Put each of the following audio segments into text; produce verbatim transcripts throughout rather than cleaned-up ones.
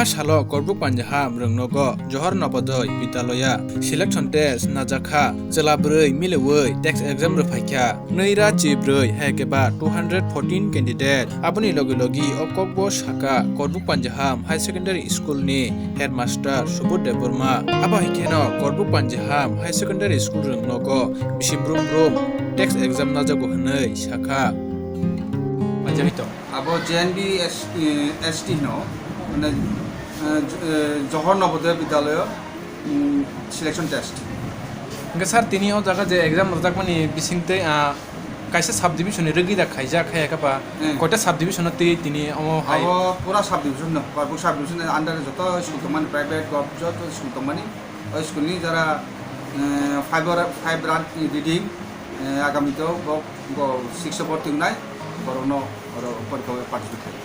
A salo Korbuk Panjaham rwngnogo Johor Navodaya Vidyalaya selection test najakha, chwla bwrwi miliwi test exam rwphaikha, nwi ra chi bwrwi hai khe ba two hundred fourteen candidate. Aboni logi logi o kokbo sakha Korbuk Panjaham High Secondary School ni headmaster Subodh Debbarma. Abo hai kheno Korbuk Panjaham High Secondary School rwngnogo bisi brum brum test exam najago hwnwi sakha. Panjabi to. Abo J N V S, eh, S T hino, mane, eh, J-, eh, Johor Navodaya Vidyalaya, mm, selection test. Hingke sir, tini o jaga je exam rwjakmani bisingtwi, ah, kaisa subdivision ni rwgwi da khaijak, hai khe ba Hmm. koita subdivision no twi tini omo hai? Abo pura subdivision no, Korbuk subdivision ni under joto school tongmani, private, gov joto school tongmani, o school ni jara, eh, five or five run reading, eh, agami to bo, bo six o borti wngnai, borokno oro porikha o participate khlai.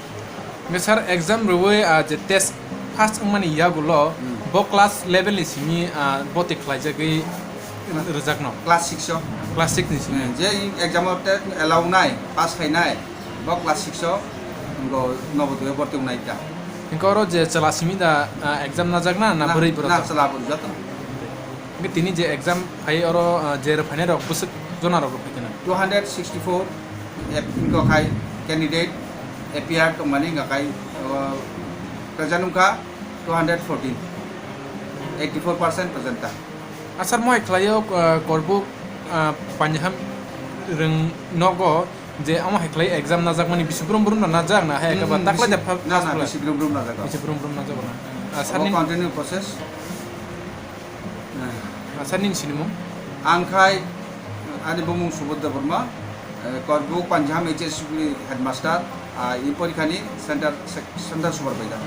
Hingke sir, exam rwui, ah, je test pass wngmani yagulo, Hmm. bo class level ni simi, ah, boti khlaijagwi Hmm. rwjakno? Class six o. Class six ni simi? Hmm, je exam o te allow nai, pass khainai, bo class six o, bo Navodaya o borti wngnai ta. Hingke oro je chwla simi da, ah, exam najakna, na Na, bwrwi borok na ta? Chwla bwrwi joto. Hingke tini je exam phai oro, ah, je rwphainai rok bwswk jona rok rwphai kheno? Two hundred sixty-four ap-, wngkha khai candidate appear tongmani wngkha khai, uh, present wngkha two hundred fourteen, eighty-four percent present ta. Asar mohai khlaio, uh, Korbuk, uh, Panjaham rwng nogo je omo hai khlai exam najakmani bisi brum brum no najak na hai Hmm, kaba hmm, taklai bisi, da pha-, na, na, first bisi brum brum najak. Bisi brum brum najak na. Uh, Abo sarni continue process. Ah, sir, nini sinimung? Ang khai, ani bumung Subodh Debbarma, eh, Korbuk Panjaham H S school ni headmaster, ah, i porikha ni center sec-, center supervisor.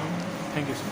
Thank you, sir.